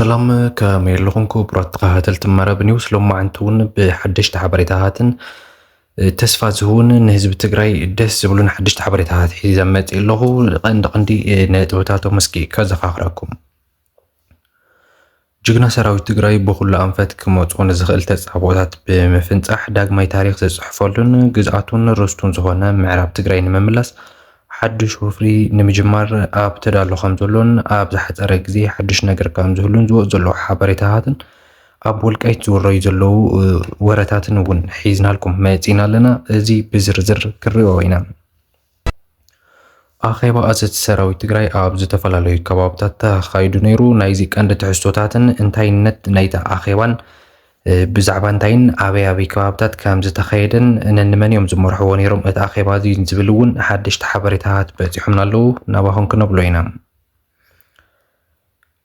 ሰላም፣ ከመይ ኣለኹም ክቡራት ተኸታተልቲ መረብ ኒውስ? ሎማዓንቲ እውን ብሓደሽቲ ሓበሬታታትን፣ እ፣ ተስፋ ዝህቡን ንህዝቢ ትግራይ ደስ ዝብሉን ሓደሽቲ ሓበሬታታት ሒዘ መፅእ ኣለኹ። ቀንዲ ቀንዲ፣ እ፣ ነጥብታቶም እስኪ ከዘኻኽረኩም። ጅግና ሰራዊት ትግራይ ብኹሉ ኣንፈት ክመፅኦ ንዝኽእል ተፃብኦታት ብምፍንፃሕ ዳግማይ ታሪኽ ዝፅሕፈሉን ግዝኣቱን ርስቱን ዝኾነ ምዕራብ ትግራይ ንምምላስ ሓዱሽ ወፍሪ ንምጅማር ኣብ ተዳሎ ከም ዘሎን ኣብ ዝሓፀረ ግዜ ሓዱሽ ነገር ከም ዝህሉን ዝወፁ ዘለዉ ሓበሬታታትን ኣብ ወልቃይት ዝውረዩ ዘለዉ፣ እ፣ ወረታትን እውን ሒዝናልኩም መፂና ኣለና። እዚ ብዝርዝር ክንሪኦ ኢና። ኣኼባ ኣዘዝቲ ሰራዊት ትግራይ ኣብ ዝተፈላለዩ ከባብታት ተኻይዱ ነይሩ። ናይዚ ቀንዲ ትሕዝቶታትን እንታይነት ናይቲ ኣኼባን፣ እ፣ ብዛዕባ እንታይን ኣበይ ኣበይ ከባብታት ከም ዝተኻየደን ነንመን እዮም ዝመርሕዎ ነይሮም እቲ ኣኼባ እዚ ዝብል እውን ሓደሽቲ ሓበሬታታት በፂሖምና ኣለዉ። ናባኹም ክነብሎ ኢና።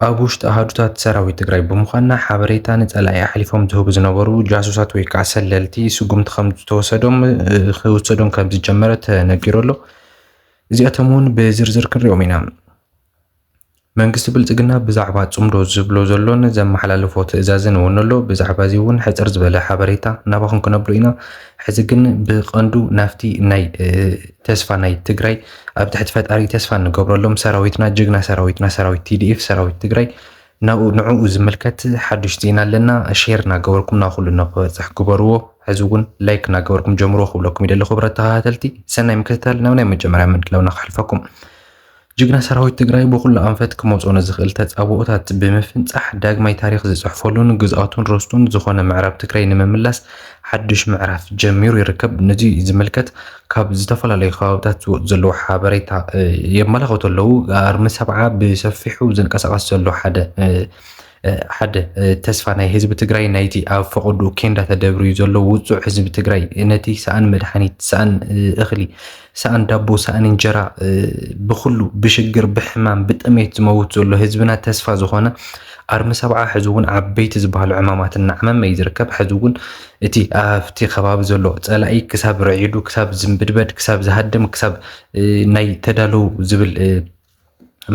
ኣብ ውሽጢ ኣሃዱታት ሰራዊት ትግራይ ብምዃንና ሓበሬታ ንጸላኢ ኣሕሊፎም ዝህቡ ዝነበሩ ጃሱሳት ወይ ከዓ ሰለልቲ ስጉምቲ ከም ዝተወሰዶም፣ እ፣ ክውሰዶም ከም ዝጀመረ ተነጊሩ ኣሎ። እዚኣቶም እውን ብዝርዝር ክንሪኦም ኢና። መንግስቲ ብልጽግና ብዛዕባ ጽምዶ ዝብሎ ዘሎን ዘመሓላልፎ ትእዛዝን እውን ኣሎ። ብዛዕባ እዚ እውን ሕጽር ዝበለ ሓበሬታ ናባኹም ክነብሎ ኢና። ሕዚ ግን ብቐንዱ ናብቲ ናይ፣ እ፣ ተስፋ ናይ ትግራይ ኣብ ትሕቲ ፈጣሪ ተስፋ እንገብረሎም ሰራዊትና፣ ጅግና ሰራዊትና፣ ሰራዊት ቲ ዲ ኤፍ፣ ሰራዊት ትግራይ ናብኡ፣ ንዕኡ ዝምልከት ሓዱሽ ዜና ኣለና። ሼር እናገበርኩም ናብ ኩሉ ንክበፅሕ ግበርዎ። ሕዚ እውን ላይክ እናገበርኩም ጀምርዎ ክብለኩም ይደሊ። ክቡራት ተኸታተልቲ፣ ሰናይ ምክትታል። ናብ ናይ መጀመርያ ምድላውና ክሕልፈኩም። ጅግና ሰራዊት ትግራይ ብኩሉ ኣንፈት ክመፅኦ ንዝኽእል ተፃብኦታት ብምፍንፃሕ ዳግማይ ታሪኽ ዝፅሕፈሉን ግዝኣቱን ርስቱን ዝኾነ ምዕራብ ትግራይ ንምምላስ ሓዱሽ ምዕራፍ ጀሚሩ ይርከብ። ነዚ ዝምልከት ካብ ዝተፈላለዩ ከባብታት ዝወፁ ዘለዉ ሓበሬታ፣ እ፣ የመላኽቱ ኣለዉ። ኣርሚ ሰብዓ ብሰፊሑ ዝንቀሳቐስ ዘሎ ሓደ፣ እ፣ እ፣ ሓደ፣ እ፣ ተስፋ ናይ ህዝቢ ትግራይ ናይቲ ኣብ ፈቐድኡ ኬንዳ ተደብርዩ ዘሎ ውጹዕ ህዝቢ ትግራይ ነቲ ሰኣን መድሓኒት፣ ሰኣን፣ እ፣ እኽሊ፣ ሰኣን ዳቦ፣ ሰኣን እንጀራ፣ እ፣ ብኹሉ ብሽግር፣ ብሕማም፣ ብጥሜት ዝመውት ዘሎ ህዝብና ተስፋ ዝኾነ ኣርሚ ሰብዓ ሕዚ እውን ዓበይቲ ዝበሃሉ ዕማማት እናዕመመ እዩ ዝርከብ። ሕዚ እውን እቲ ኣብቲ ከባቢ ዘሎ ጸላኢ ክሳብ ርዒዱ፣ ክሳብ ዝንብድበድ፣ ክሳብ ዝሃድም፣ ክሳብ፣ እ፣ ናይ ተዳለዉ ዝብል፣ እ፣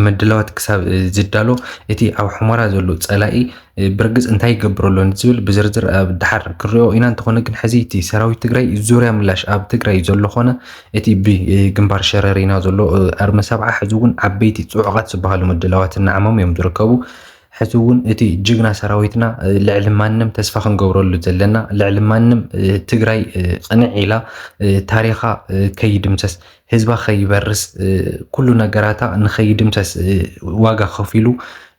ምድላዋት ክሳብ፣ እ፣ ዝዳሎ እቲ ኣብ ሑመራ ዘሎ ጸላኢ፣ እ፣ ብርግጽ እንታይ ይገብር ኣሎ ዝብል ብዝርዝር ኣብ ድሓር ክንሪኦ ኢና። እንተኾነ ግን ሕዚ እቲ ሰራዊት ትግራይ ዙርያ ምላሽ ኣብ ትግራይ ዘሎ ኾነ እቲ ብ፣ እ፣ ግንባር ሸረሪና ዘሎ፣ እ፣ ኣርሚ ሰብዓ ሕዚ እውን ዓበይቲ ጽዑቓት ዝበሃሉ ምድላዋት እናዓመሙ እዮም ዝርከቡ። ሕዚ እውን እቲ ጅግና ሰራዊትና፣ እ፣ ልዕሊ ማንም ተስፋ ክንገብረሉ ዘለና፣ ልዕሊ ማንም፣ እ፣ ትግራይ፣ እ፣ ቅንዕ ኢላ፣ እ፣ ታሪኻ፣ እ፣ ከይድምሰስ፣ ህዝባ ከይበርስ፣ እ፣ ኩሉ ነገራታ ንኸይድምሰስ፣ እ፣ ዋጋ ከፊሉ፣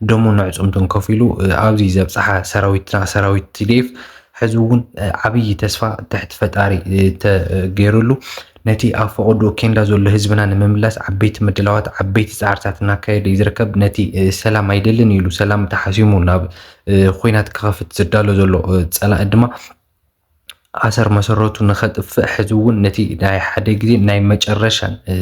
ደሙን ኣዕፅምቱን ከፊሉ፣ እ፣ ኣብዚ ዘብፅሓ ሰራዊትና፣ ሰራዊት ቲ ዲ ኤፍ፣ ሕዚ እውን፣ እ፣ ዓብዪ ተስፋ ትሕቲ ፈጣሪ፣ እ፣ ተገይሩሉ፣ ነቲ ኣብ ፈቐድኡ ኬንዳ ዘሎ ህዝብና ንምምላስ ዓበይቲ ምድላዋት፣ ዓበይቲ ጻዕርታት እናካየደ እዩ ዝርከብ። ነቲ፣ እ፣ ሰላም ኣይደልን ኢሉ፣ ሰላም ተሓሲሙ ናብ፣ እ፣ ኹናት ክኸፍት ዝዳሎ ዘሎ፣ እ፣ ጸላኢ ድማ ኣሰር መሰረቱ ንኸጥፍእ፣ ሕዚ እውን ነቲ ናይ ሓደ ግዜ ናይ መጨረሻን፣ እ፣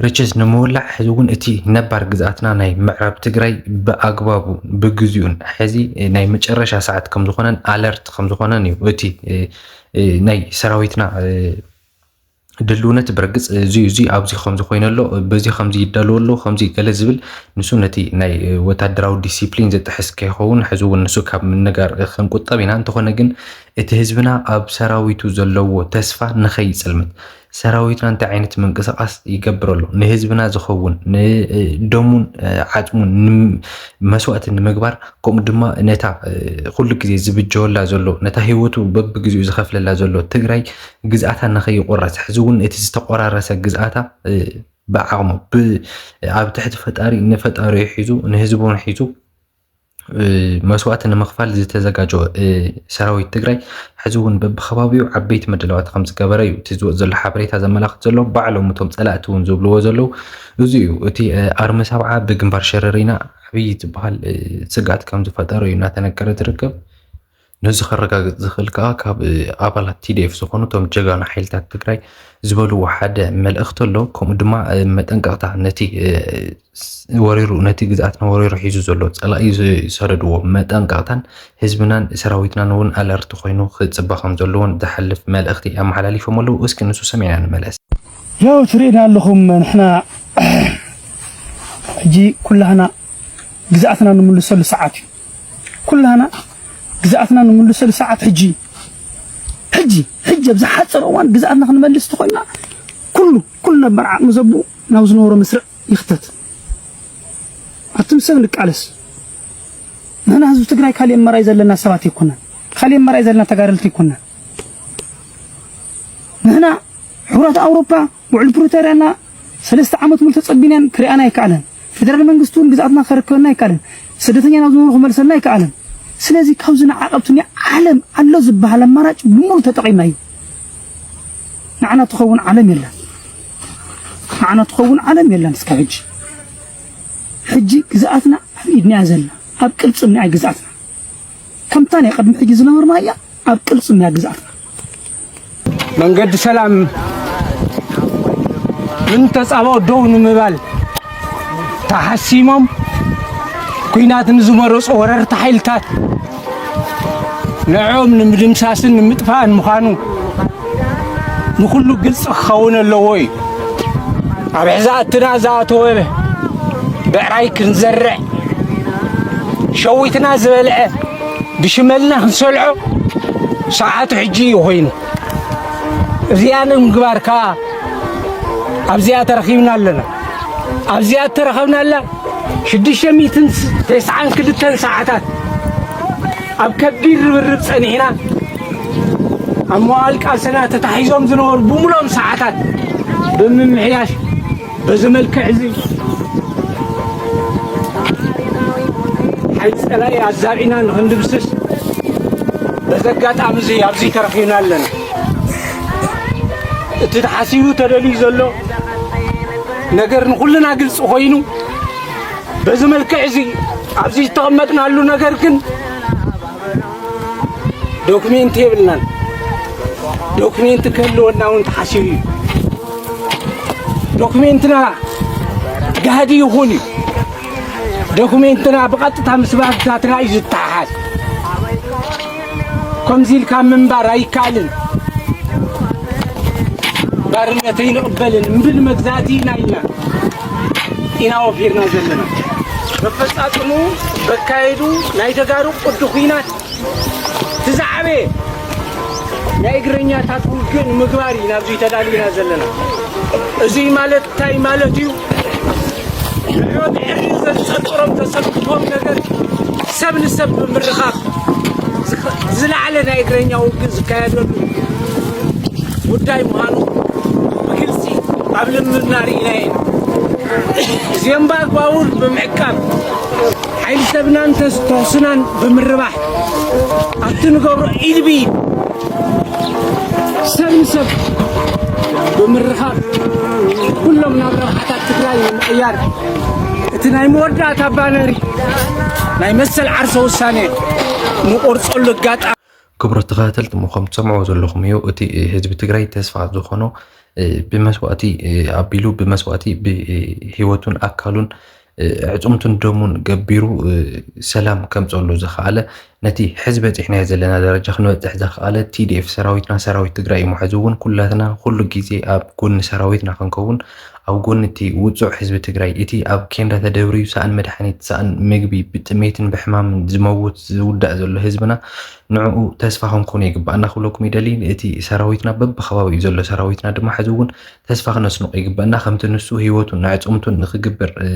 ርችስ ንምውላዕ፣ ሕዚ እውን እቲ ነባር ግዝኣትና ናይ ምዕራብ ትግራይ ብኣግባቡ ብግዚኡን፣ ሕዚ ናይ መጨረሻ ሰዓት ከም ዝኾነን፣ ኣለርት ከም ዝኾነን እዩ እቲ፣ እ፣ እ፣ ናይ ሰራዊትና፣ እ፣ ድልውነት። ብርግጽ እዚ፣ እዚ ኣብዚ ከምዚ ኮይኑ ኣሎ፣ በዚ ከምዚ ይዳለዎ ኣሎ፣ ከምዚ ገለ ዝብል፣ ንሱ ነቲ ናይ፣ እ፣ ወታደራዊ ዲሲፕሊን ዝጥሕስ ከይኸውን፣ ሕዚ እውን ንሱ ካብ ምንጋር ክንቁጠብ ኢና። እንተኾነ ግን እቲ ህዝብና ኣብ ሰራዊቱ ዘለዎ ተስፋ ንኸይጽልምት፣ ሰራዊትና እንታይ ዓይነት ምንቅስቓስ ይገብር ኣሎ፣ ንህዝብና ዝኸውን፣ ን-፣ ደሙን፣ እ፣ ዓጽሙን ንም-፣ መስዋእቲ ንምግባር፣ ከምኡ ድማ ነታ፣ እ፣ ኩሉ ግዜ ዝብጀወላ ዘሎ፣ ነታ ህይወቱ በብግዜኡ ዝኸፍለላ ዘሎ ትግራይ ግዝኣታ ንኸይቆረስ፣ ሕዚ እውን እቲ ዝተቆራረሰ ግዝኣታ፣ እ፣ ብዓቕሙ ብ-፣ ኣብ ትሕቲ ፈጣሪ፣ ንፈጣሪኡ ሒዙ፣ ንህዝቡን ሒዙ፣ እ፣ መስዋእቲ ንምኽፋል ዝተዘጋጀወ፣ እ፣ ሰራዊት ትግራይ ሕዚ እውን በብኸባቢኡ ዓበይቲ ምድላዋት ከም ዝገበረ እዩ እቲ ዝወፅ ዘሎ ሓበሬታ ዘመላኽት ዘሎ። ባዕሎም እቶም ፀላእቲ እውን ዝብልዎ ዘለዉ እዚ እዩ። እቲ፣ እ፣ ኣርሚ ሰብዓ ብግንባር ሸረሪና ዓብዪ ዝበሃል፣ እ፣ ስግኣት ከም ዝፈጠረ እዩ እናተነገረ ዝርከብ። ነዚ ከረጋግፅ ዝኽእል ከዓ ካብ፣ እ፣ ኣባላት ቲ ዲ ኤፍ ዝኾኑ እቶም ጀጋኑ ሓይልታት ትግራይ ዝበልዎ ሓደ መልእኽቲ ኣሎ። ከምኡ ድማ፣ እ፣ መጠንቀቕታ ነቲ፣ እ፣ ስ-፣ ወሪሩ፣ ነቲ ግዝኣትና ወሪሩ ሒዙ ዘሎ ጸላኢ ዝ-፣ ዝሰደድዎ መጠንቀቕታን ህዝብናን ሰራዊትናን እውን ኣለርት ኮይኑ ክጽበ ከም ዘለዎን ዝሓልፍ መልእኽቲ ኣመሓላሊፎም ኣለዉ። እስኪ ንሱ ሰሚዕና ንመለስ። ያው ትርእዩና ኣለኹም፣ ንሕና ሕጂ ኩላህና ግዝኣትና ንምልሰሉ ሰዓት እዩ። ኩላና ግዝኣትና ንምልሰሉ ሰዓት ሕጂ እዩ። ሕጂ፣ ሕጂ ኣብ ዝሓጸረ እዋን ግዝኣትና ክንመልስ ተኾይና፣ ኩሉ፣ ኩሉ ነበር ዓቕሚ ዘቡ ናብ ዝነበሮ መስርዕ ይኽተት። ኣቱም ሰብ ንቃለስ። ንሕና ህዝቢ ትግራይ ካልእ መራይ ዘለና ሰባት ኣይኮናን። ካልእ መራይ ዘለና ተጋደልቲ ኣይኮናን። ንሕና ሕቡራት ኣውሮፓ ውዕል ፕሪቶርያና ሰለስተ ዓመት ሙሉ ተጸቢናን ክሪኣና ኣይከኣለን። ፌደራል መንግስቲ እውን ግዝኣትና ከረክበና ኣይከኣለን። ስደተኛ ናብ ዝነበሩ ክመልሰልና ኣይከኣለን። ስለዚ ካብዚ ንዓቐብ ትኒ ዓለም ኣሎ ዝበሃል ኣማራጭ ብሙሉ ተጠቒምናዮ። ንዓና ትኸውን ዓለም የለን። ንዓና ትኸውን ዓለም የለን እስካብ ሕጂ። ሕጂ ግዝኣትና ኣብ ኢድና እያ ዘላ። ኣብ ቅልጽምና እያ ግዝኣትና። ከምታ ናይ ቅድሚ ሕጂ ዝነበርና እያ ኣብ ቅልጽምና እያ ግዝኣትና። መንገዲ ሰላም ምን ተጻብኦ ደው ንምባል ተሓሲሞም ኲናት ንዝመረጹ ወረርቲ ሓይልታት ንዕኦም ንምድምሳስን ንምጥፋእን ምዃኑ ንኹሉ ግልጺ ክኸውን ኣለዎ እዩ። ኣብ ሕዛእትና ዝኣተወ ብዕራይ ክንዘርዕ፣ ሸዊትና ዝበልዐ ብሽመልና ክንሰልዖ ሰዓቱ ሕጂ እዩ ኮይኑ። እዚኣ ንምግባር ከኣ ኣብዚኣ ተረኺብና ኣለና። ኣብዚኣ እተረኸብናላ ሽዱሽተ ሚእትን ተስዓን ክልተን ሰዓታት ኣብ ከቢድ ርብርብ ጸኒሕና፣ ኣብ መዋእል ቃልስና ተታሒዞም ዝነበሩ ብምሉኦም ሰዓታት ብምምሕያሽ፣ በዚ መልክዕ እዚ ሓይሊ ጸላኢ ኣዛቢዕና ንኽንድምስስ በዚ ኣጋጣሚ እዚ ኣብዚ ተረኺብና ኣለና። እቲ ተሓሲቡ ተደልዩ ዘሎ ነገር ንኹልና ግልጺ ኮይኑ፣ በዚ መልክዕ እዚ ኣብዚ ዝተቐመጥናሉ ነገር ግን ዶክሜንት የብልናን። ዶክሜንት ክህልወና እውን ተሓሲቡ እዩ። ዶክሜንትና ጋህዲ ይኹን እዩ። ዶክሜንትና ብቐጥታ ምስ ባንክታትና እዩ ዝተሓሓዝ። ከምዚ ኢልካ ምንባር ኣይከኣልን። ባርነት ኣይንቕበልን፣ እምቢ ንመግዛእቲ ኢና ኢልና ኢና ወፊርና ዘለና። በፈጻጽሙ በካየዱ ናይ ተጋሩ ቅዲ ኹናት እቲ ዝዓበየ ናይ እግረኛታት ውግእ ንምግባር ኢና ኣብዚ ተዳሊና ዘለና። እዙይ ማለት እንታይ ማለት እዩ? ንዕኦም ዕሪ ዘንጸጥሮም ዘሰክፎም ነገር ሰብ ንሰብ ብምርኻብ ዝኸ-፣ ዝለዓለ ናይ እግረኛ ውግእ ዝካየደሉ ጉዳይ ምዃኑ ብግልጺ ኣብ ልምድና ርኢናዮ ኢና። እዚኦም ብኣግባቡ ብምዕቃብ ሓይሊ ሰብናን ተስ-፣ ተኽስናን ብምርባሕ ኣብቲ ንገብሮ ኢድ ብኢድ ሰብ ንሰብ ብምርኻብ ኩሎም ናብ ረብሓታት ትግራይ ንምቕያር እቲ ናይ መወዳእታ ባነሪ ናይ መሰል ዓርሰ ውሳኔ ንቆርጸሉ ኣጋጣሚ። ክቡራት ተኸታተልቲ፣ እሞ ከም ትሰምዕዎ ዘለኹም እዩ፣ እቲ ህዝቢ ትግራይ ተስፋ ዝኾኖ፣ እ፣ ብመስዋእቲ፣ እ፣ ኣቢሉ ብመስዋእቲ፣ ብ-፣ እ፣ ህይወቱን ኣካሉን፣ እ፣ ኣዕፅምቱን ደሙን ገቢሩ፣ እ፣ ሰላም ከምፀሉ ዝኸኣለ፣ ነቲ ሕዚ በፂሕናዮ ዘለና ደረጃ ክንበፅሕ ዘኸኣለ ቲ ዲ ኤፍ ሰራዊትና፣ ሰራዊት ትግራይ እዩ። ሕዚ እውን ኩላትና ኩሉ ግዜ ኣብ ጎኒ ሰራዊትና ክንከውን፣ ኣብ ጎኒ እቲ ውፁዕ ህዝቢ ትግራይ፣ እቲ ኣብ ኬንዳ ተደብርዩ ሰኣን መድሓኒት፣ ሰኣን ምግቢ፣ ብጥሜትን ብሕማምን ዝመውት ዝውዳእ ዘሎ ህዝብና፣ ንዕኡ ተስፋ ክንኮኖ ይግባኣና ክብለኩም ይደሊ። እቲ ሰራዊትና በብኸባቢኡ ዘሎ ሰራዊትና ድማ ሕዚ እውን ተስፋ ክነስንቆ ይግባኣና። ከምቲ ንሱ ህይወቱን ኣዕፅምቱን ንክግብር፣ እ፣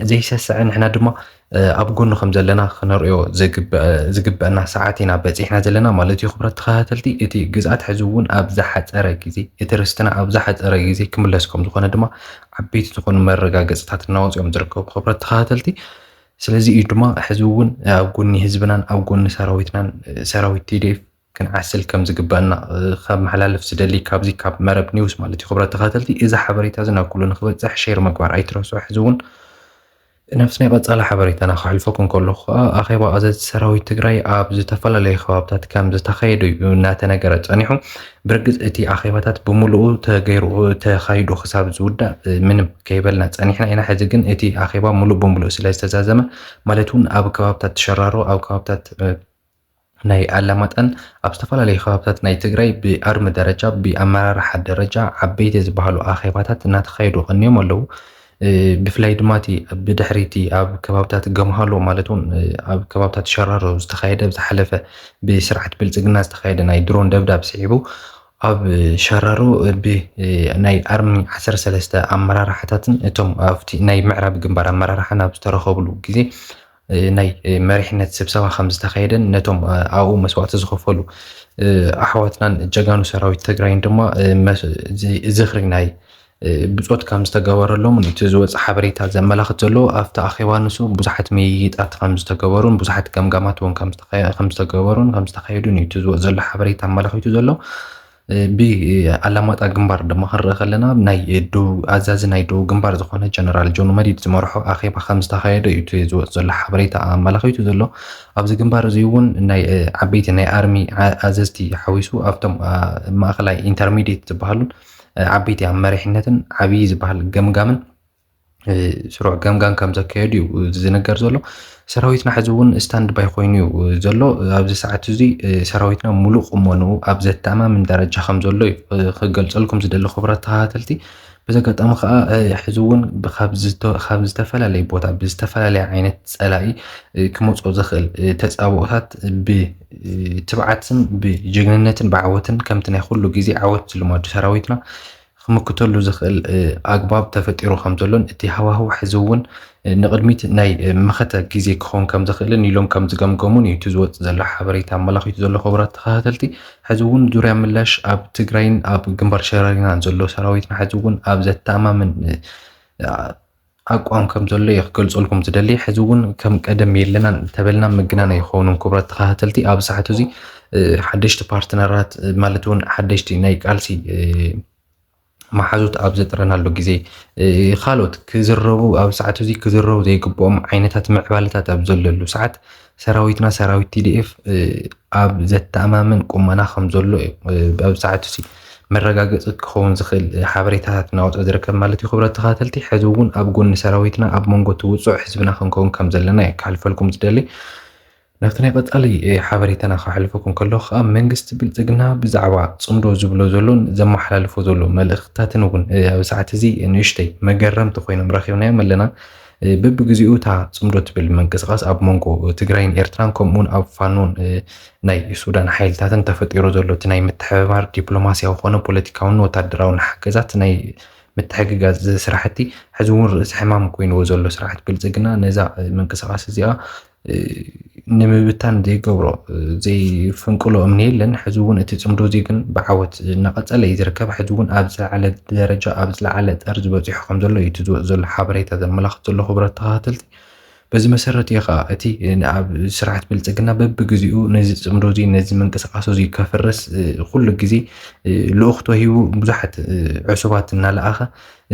ዘይሰስዐ፣ ንሕና ድማ፣ እ፣ ኣብ ጎኑ ከም ዘለና ክነርእዮ ዘግብ-፣ ዝግበአና ሰዓት ኢና በፂሕና ዘለና ማለት እዩ። ክቡራት ተኸታተልቲ፣ እቲ ግዝኣት ሕዚ እውን ኣብ ዝሓፀረ ግዜ፣ እቲ ርስትና ኣብ ዝሓፀረ ግዜ ክምለስ ከም ዝኾነ ድማ ዓበይቲ ዝኾኑ መረጋገፅታት እናወፅኦም ዝርከቡ፣ ክቡራት ተኸታተልቲ። ስለዚ እዩ ድማ ሕዚ እውን ኣብ ጎኒ ህዝብናን ኣብ ጎኒ ሰራዊትናን፣ ሰራዊት ቲ ዲ ኤፍ ክንዓስል ከም ዝግበአና፣ እ፣ ከመሓላልፍ ዝደሊ ካብዚ ካብ መረብ ኒውስ ማለት እዩ። ክቡራት ተኸታተልቲ፣ እዚ ሓበሬታ እዚ ናብ ኩሉ ንክበፅሕ ሼር ምግባር ኣይትረስዑ። ሕዚ እውን ናብቲ ናይ ቀፃሊ ሓበሬታና ከሕልፈኩም ከለኹ ከዓ፣ ኣኼባ ኣዘዝቲ ሰራዊት ትግራይ ኣብ ዝተፈላለዩ ከባብታት ከም ዝተኻየደ እዩ እናተነገረ ፀኒሑ። ብርግፅ እቲ ኣኼባታት ብምሉኡ ተገይሩ፣ ተኻይዱ ክሳብ ዝውዳእ፣ እ፣ ምንም ከይበልና ፀኒሕና ኢና። ሕዚ ግን እቲ ኣኼባ ሙሉእ ብምሉእ ስለ ዝተዛዘመ፣ ማለት እውን ኣብ ከባብታት ሸራሮ፣ ኣብ ከባብታት፣ እ፣ ናይ ኣላማጣን ኣብ ዝተፈላለዩ ከባብታት ናይ ትግራይ ብኣርሚ ደረጃ፣ ብኣመራርሓ ደረጃ ዓበይቲ ዝበሃሉ ኣኼባታት እናተኻየዱ ቀኒዮም ኣለዉ። ብፍላይ ድማ እቲ ብድሕሪ እቲ ኣብ ከባብታት ገምሃሎ ማለት እውን ኣብ ከባብታት ሸራሮ ዝተኻየደ፣ ዝሓለፈ ብስርዓት ብልጽግና ዝተኻየደ ናይ ድሮን ደብዳብ ስዒቡ፣ ኣብ ሸራሮ ብናይ ኣርሚ ዓሰርተ ሰለስተ ኣመራርሓታትን እቶም ኣብቲ ናይ ምዕራብ ግንባር ኣመራርሓን ኣብ ዝተረኸብሉ ግዜ ናይ መሪሕነት ስብሰባ ከም ዝተኻየደን ነቶም ኣብኡ መስዋእቲ ዝኸፈሉ ኣሕዋትናን ጀጋኑ ሰራዊት ትግራይን ድማ ዝኽሪ ናይ ብጾት ከም ዝተገበረሎምን እቲ ዝወጽእ ሓበሬታ ዘመላኽት ዘሎ። ኣብቲ ኣኼባ ንሱ ብዙሓት ምይይጣት ከም ዝተገበሩን ብዙሓት ገምጋማት እውን ከም ዝተገበሩን ከም ዝተኻየዱን እዩ እቲ ዝወጽእ ዘሎ ሓበሬታ ኣመላኺቱ ዘሎ። ብኣላማጣ ግንባር ድማ ክንርኢ ከለና ናይ ኣዛዚ ናይ ደቡብ ግንባር ዝኾነ ጀነራል ጆን መዲድ ዝመርሖ ኣኼባ ከም ዝተኻየደ እዩ እቲ ዝወጽእ ዘሎ ሓበሬታ ኣመላኺቱ ዘሎ። ኣብዚ ግንባር እዚ እውን ናይ ዓበይቲ ናይ ኣርሚ ኣዘዝቲ ሓዊሱ ኣብቶም ማእኸላይ ኢንተርሚዲየት ዝበሃሉን ዓበይቲ ኣብ መሪሕነትን ዓብዪ ዝበሃል ገምጋምን ስሩዕ ገምጋም ከም ዘካየዱ እዩ ዝነገር ዘሎ። ሰራዊትና ሕዚ እውን ስታንድ ባይ ኮይኑ እዩ ዘሎ። ኣብዚ ሰዓት እዚ ሰራዊትና ሙሉእ ቁመንኡ ኣብ ዘተኣማምን ደረጃ ከም ዘሎ እዩ ክገልፀልኩም ዝደሊ ክቡራት ተኸታተልቲ። በዚ ኣጋጣሚ ከዓ ሕዚ እውን ካብ ዝተፈላለየ ቦታ ብዝተፈላለየ ዓይነት ፀላኢ ክመፅኦ ዝኽእል ተፃብኦታት ብትብዓትን ብጀግንነትን ብዓወትን ከምቲ ናይ ኩሉ ግዜ ዓወት ዝልመዱ ሰራዊትና ክምክተሉ ዝኽእል ኣግባብ ተፈጢሩ ከም ዘሎን እቲ ሃዋህው ሕዚ እውን ንቕድሚት ናይ መኸተ ግዜ ክኸውን ከም ዝኽእልን ኢሎም ከም ዝገምገሙን እዩ እቲ ዝወፅእ ዘሎ ሓበሬታ ኣመላኺቱ ዘሎ። ክቡራት ተኸታተልቲ፣ ሕዚ እውን ዙርያ ምላሽ ኣብ ትግራይን ኣብ ግንባር ሸረሪናን ዘሎ ሰራዊትና ሕዚ እውን ኣብ ዘተኣማምን ኣቋም ከም ዘሎ እየ ክገልፀልኩም ዝደሊ። ሕዚ እውን ከም ቀደም የለናን ተበልና ምግናን ኣይኸውንን። ክቡራት ተኸታተልቲ፣ ኣብ ሰዓት እዚ ሓደሽቲ ፓርትነራት ማለት እውን ሓደሽቲ ናይ ቃልሲ መሓዙት ኣብ ዘጥረናሉ ግዜ ካልኦት ክዝረቡ ኣብ ሰዓት እዚ ክዝረቡ ዘይግብኦም ዓይነታት ምዕባለታት ኣብ ዘለሉ ሰዓት ሰራዊትና ሰራዊት ቲ ዲ ኤፍ ኣብ ዘተኣማምን ቁመና ከም ዘሎ እዩ። ኣብ ሰዓት እዚ መረጋገፂ ክኸውን ዝኽእል ሓበሬታታት እናወፀ ዝርከብ ማለት እዩ። ክብረት ተኸታተልቲ፣ ሕዚ እውን ኣብ ጎኒ ሰራዊትና ኣብ መንጎ እቲ ውፁዕ ህዝብና ክንከውን ከም ዘለና እየ ክሓልፈልኩም ዝደሊ። ናብቲ ናይ ቀጻሊ ሓበሬታና ክሓልፈኩም ከለኹ ከዓ መንግስቲ ብልጽግና ብዛዕባ ጽምዶ ዝብሎ ዘሎን ዘመሓላልፎ ዘሎ መልእኽትታትን እውን ኣብ ሰዓት እዚ ንእሽተይ መገረምቲ ኮይኖም ረኺብናዮም ኣለና። በብግዜኡ እታ ጽምዶ ትብል ምንቅስቃስ ኣብ መንጎ ትግራይን ኤርትራን ከምኡውን ኣብ ፋኖን ናይ ሱዳን ሓይልታትን ተፈጢሩ ዘሎ እቲ ናይ ምትሕብባር ዲፕሎማስያዊ ኮነ ፖለቲካውን ወታደራውን ሓገዛት ናይ ምትሕግጋዝ ስራሕቲ ሕዚ እውን ርእሲ ሕማም ኮይንዎ ዘሎ ስርዓት ብልጽግና ነዛ ምንቅስቃስ እዚኣ ንምብታን ዘይገብሮ ዘይፍንቅሎ እምኒ የለን። ሕዚ እውን እቲ ጽምዶ እዚ ግን ብዓወት እናቐጸለ እዩ ዝርከብ። ሕዚ እውን ኣብ ዝለዓለ ደረጃ ኣብ ዝለዓለ ጠርዚ በፂሑ ከም ዘሎ እዩ እቲ ዝወፅ ዘሎ ሓበሬታ ዘመላኽት ዘሎ። ክቡራት ተኸታተልቲ፣ በዚ መሰረት እዩ ከዓ እቲ ኣብ ስርዓት ብልፅግና በብግዚኡ ነዚ ጽምዶ እዚ ነዚ ምንቅስቃሱ እዚ ከፍርስ ኩሉ ግዜ ልኡኽቶ ሂቡ ብዙሓት ዕሱባት እናለኣኸ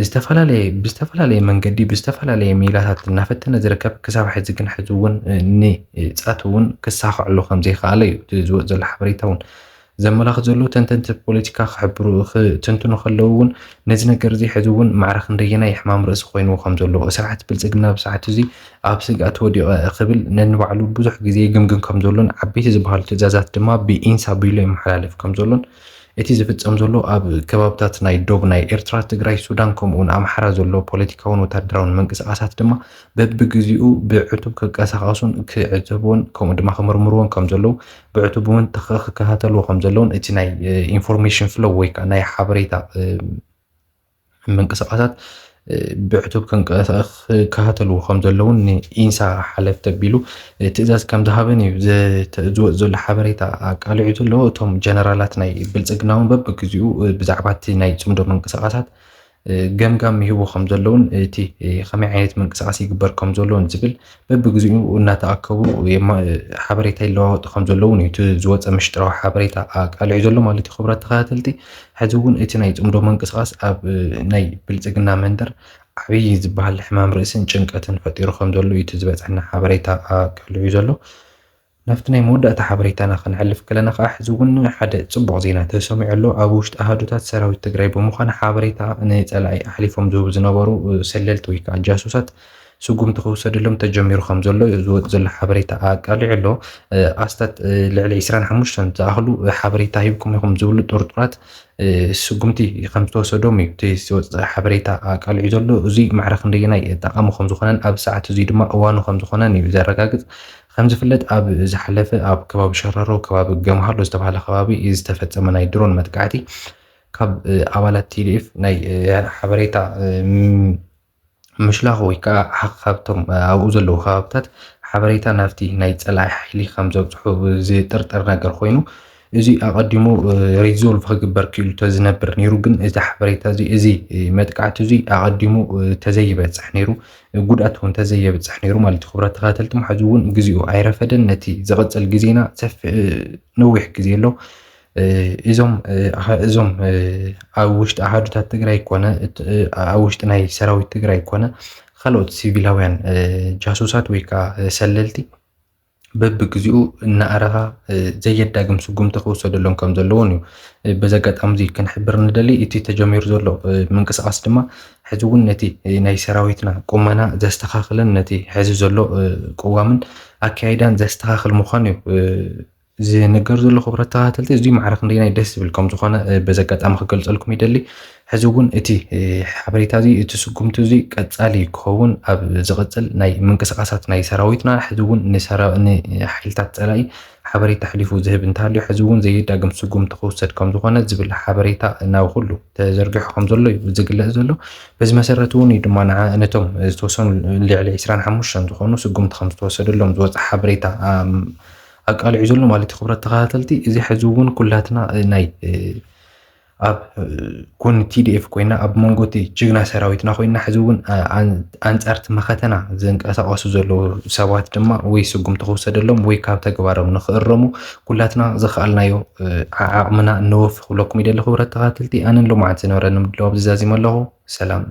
ዝተፈላለየ ብዝተፈላለየ መንገዲ ብዝተፈላለየ ሜላታት እናፈተነ ዝርከብ ክሳብ ሕዚ ግን ሕዚ እውን ንጻት እውን ክሳኽዐሉ ከም ዘይከኣለ እዩ እቲ ዝወፅ ዘሎ ሓበሬታ እውን ዘመላኽት ዘሎ። ተንተንቲ ፖለቲካ ክሕብሩ ክትንትኑ ከለዉ እውን ነዚ ነገር እዚ ሕዚ እውን ማዕረ ክንደየናይ ሕማም ርእሲ ኮይኑ ከም ዘሎ ስርዓት ብልፅግና ብሰዓቱ እዚ ኣብ ስግኣት ወዲቐ ክብል ነንባዕሉ ብዙሕ ግዜ ይግምግም ከም ዘሎን ዓበይቲ ዝበሃሉ ትእዛዛት ድማ ብኢንሳ ቢሉ ይመሓላለፍ ከም ዘሎን እቲ ዝፍጸም ዘሎ ኣብ ከባብታት ናይ ዶብ ናይ ኤርትራ፣ ትግራይ፣ ሱዳን ከምኡውን ኣምሓራ ዘሎ ፖለቲካውን ወታደራውን ምንቅስቃሳት ድማ በብግዚኡ ብዕቱብ ክቀሳቀሱን ክዕዘብዎን ከምኡ ድማ ክምርምርዎን ከም ዘለዉ ብዕቱብ እውን ክከታተልዎ ከም ዘለውን እቲ ናይ ኢንፎርሜሽን ፍሎው ወይ ከዓ ናይ ሓበሬታ ምንቅስቃሳት ብዕቱብ ክከታተልዎ ከም ዘለውን ንኢንሳ ሓለፍቲ ኣቢሉ ትእዛዝ ከም ዝሃበን እዩ ዝወፅ ዘሎ ሓበሬታ ኣቃሊዑ ዘሎ። እቶም ጀነራላት ናይ ብልፅግና እውን በብግዚኡ ብዛዕባ እቲ ናይ ፅምዶ ምንቅስቃሳት ገምጋም ይህቡ ከም ዘለውን እቲ ከመይ ዓይነት ምንቅስቃስ ይግበር ከም ዘለውን ዝብል በብግዚኡ እናተኣከቡ ሓበሬታ ይለዋወጡ ከም ዘለውን እዩ እቲ ዝወፀ ምሽጥራዊ ሓበሬታ ኣቃሊዑ ዘሎ ማለት እዩ። ክቡራት ተኸታተልቲ፣ ሕዚ እውን እቲ ናይ ፅምዶ ምንቅስቃስ ኣብ ናይ ብልፅግና መንደር ዓብዪ ዝበሃል ሕማም ርእስን ጭንቀትን ፈጢሩ ከም ዘሎ እዩ እቲ ዝበፅሐና ሓበሬታ ኣቃሊዑ ዘሎ። ናብቲ ናይ መወዳእታ ሓበሬታና ክንሓልፍ ከለና ከዓ ሕዚ እውን ሓደ ፅቡቕ ዜና ተሰሚዑ ኣሎ። ኣብ ውሽጢ ኣሃዱታት ሰራዊት ትግራይ ብምዃን ሓበሬታ ንፀላኢ ኣሕሊፎም ዝህቡ ዝነበሩ ሰለልቲ ወይ ከዓ ጃሱሳት ስጉምቲ ክውሰደሎም ተጀሚሩ ከም ዘሎ ዝወፅ ዘሎ ሓበሬታ ኣቃሊዑ ኣሎ። ኣስታት ልዕሊ ዕስራን ሓሙሽተን ዝኣኽሉ ሓበሬታ ሂብኩም ኢኹም ዝብሉ ጥርጡራት ስጉምቲ ከም ዝተወሰዶም እዩ እቲ ዝወፅእ ሓበሬታ ኣቃሊዑ ዘሎ። እዚ ማዕረ ክንደየናይ ጠቓሚ ከም ዝኾነን ኣብ ሰዓት እዚ ድማ እዋኑ ከም ዝኾነን እዩ ዘረጋግፅ። ከም ዝፍለጥ ኣብ ዝሓለፈ ኣብ ከባቢ ሸራሮ ከባቢ ገምሃሎ ዝተባሃለ ከባቢ ዝተፈፀመ ናይ ድሮን መጥቃዕቲ ካብ ኣባላት ቲዲኤፍ ናይ ሓበሬታ ምሽላኽ ወይ ከዓ ካብቶም ኣብኡ ዘለዉ ከባብታት ሓበሬታ ናብቲ ናይ ፀላኢ ሓይሊ ከም ዘብፅሑ ዝጥርጠር ነገር ኮይኑ፣ እዚ ኣቐዲሙ ሪዞልቭ ክግበር ክኢሉ ተዝነብር ነይሩ፣ ግን እዚ ሓበሬታ እዚ፣ እዚ መጥቃዕቲ እዚ ኣቐዲሙ ተዘይበፅሕ ነይሩ፣ ጉድኣት እውን ተዘየብፅሕ ነይሩ ማለት እዩ። ክቡራት ተኸታተልቲ፣ ሕዚ እውን ግዚኡ ኣይረፈደን። ነቲ ዝቕፅል ግዜና ሰፊሕ ነዊሕ ግዜ ኣሎ። እዞም እዞም ኣብ ውሽጢ ኣሃዱታት ትግራይ ኮነ ኣብ ውሽጢ ናይ ሰራዊት ትግራይ ኮነ ካልኦት ሲቪላውያን ጃሱሳት ወይ ከዓ ሰለልቲ በብግዚኡ እናኣረኻ ዘየዳግም ስጉምቲ ክውሰደሎም ከም ዘለዎን እዩ። በዚ ኣጋጣሚ እዚ ክንሕብር ንደሊ፣ እቲ ተጀሚሩ ዘሎ ምንቅስቃስ ድማ ሕዚ እውን ነቲ ናይ ሰራዊትና ቁመና ዘስተኻኽልን ነቲ ሕዚ ዘሎ ቅዋምን ኣካይዳን ዘስተኻኽል ምዃኑ እዩ ዝንገር ዘሎ። ክቡራት ተኸታተልቲ፣ እዚ ማዕረ ክንደይናይ ደስ ዝብል ከም ዝኾነ በዚ ኣጋጣሚ ክገልጸልኩም ይደሊ። ሕዚ እውን እቲ ሓበሬታ እዚ፣ እቲ ስጉምቲ እዚ ቀጻሊ ክኸውን፣ ኣብ ዝቕጽል ናይ ምንቅስቃሳት ናይ ሰራዊትና ሕዚ እውን ንሓይልታት ጸላኢ ሓበሬታ ኣሕሊፉ ዝህብ እንተሃልዩ፣ ሕዚ እውን ዘየዳግም ስጉምቲ ክውሰድ ከም ዝኾነ ዝብል ሓበሬታ ናብ ኩሉ ተዘርጊሑ ከም ዘሎ እዩ ዝግለጽ ዘሎ። በዚ መሰረት እውን እዩ ድማ ንዓ-፣ ነቶም ዝተወሰኑ ልዕሊ ዕስራን ሓሙሽተን ዝኾኑ ስጉምቲ ከም ዝተወሰደሎም ዝወፀ ሓበሬታ ኣቃሊዑ ዘሎ ማለት እዩ። ክቡራት ተኸታተልቲ፣ እዚ ሕዚ እውን ኩላትና ናይ ኣብ ጎኒ ቲዲኤፍ ኮይና፣ ኣብ መንጎ እቲ ጅግና ሰራዊትና ኮይና፣ ሕዚ እውን ኣንፃርቲ መኸተና ዝንቀሳቀሱ ዘለዉ ሰባት ድማ ወይ ስጉምቲ ክውሰደሎም ወይ ካብ ተግባሮም ንክእረሙ ኩላትና ዝኸኣልናዮ ዓዓቕምና ነወፍ ክብለኩም ይደሊ። ክቡራት ተኸታተልቲ፣ ኣነን ሎማዓንቲ ዝነበረኒ ምድላው ኣብዚ ዛዚመ ኣለኹ። ሰላም።